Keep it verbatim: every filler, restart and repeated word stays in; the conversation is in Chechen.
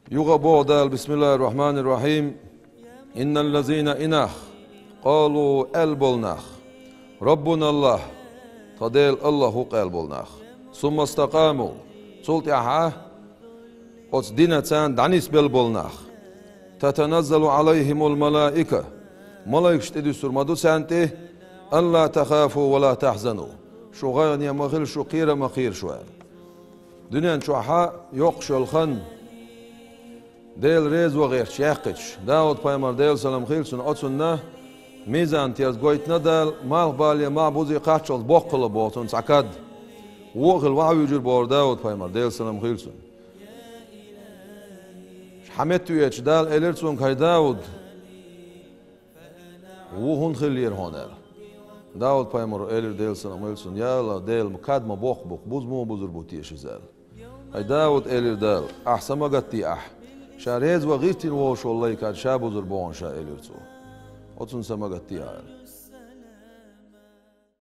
Юха боху Дала: «Бисмиллахир-рахманир-рахим. Инналлазина», и нах, «къалу», аьлла болу нах, «Раббуна Аллах», тхан Дела Аллах ву-кх аьлла болу нах, «сумма стакъаму», цул тӀаьхьа оцу динан царна дӀанисбелла болу нах, «татаназзалу Ӏалайхимул малаика», малайкаш тӀедуьссур ма ду царна тӀе: «Алла тахафу ва ла тахзану», шу гӀайгӀане ма хила, шу кхера а ма кхера шу аьлла. Дуьнен чохь йоккхуш йолу хан Дела реза ван гӀерташ яьккхича, Дауд-пайхамар, Делан салам хила цунна, оцунна мизан терза гойтина Дала, малхбале, маӀбузе кхаччалц боккхалла боху цунна цхьа кад. Вон а хилла вахьа вуьйжира боху Дауд-пайхамар, Делан салам хила цунна. Хьан метта веача Дала элира цуьнга: «ХӀай Дауд, вон хӀунда хиллера хьуна?» аьлла. Дауд-пайхамаро элира, Делан салам хила цунна: «Я Аллах, Дела, кад ма боккха бу-кх, буза муха бузур бу теша иза?» аьлла. «ХӀай Дауд, — элира Дала, — ахь са ма гаттий ахь. Ша реза ван гӀиртина волуш волу лай кад ша бузур бу хьуна ша», — элира цо. «Оцунна са ма гаттий ахь», — аьлла.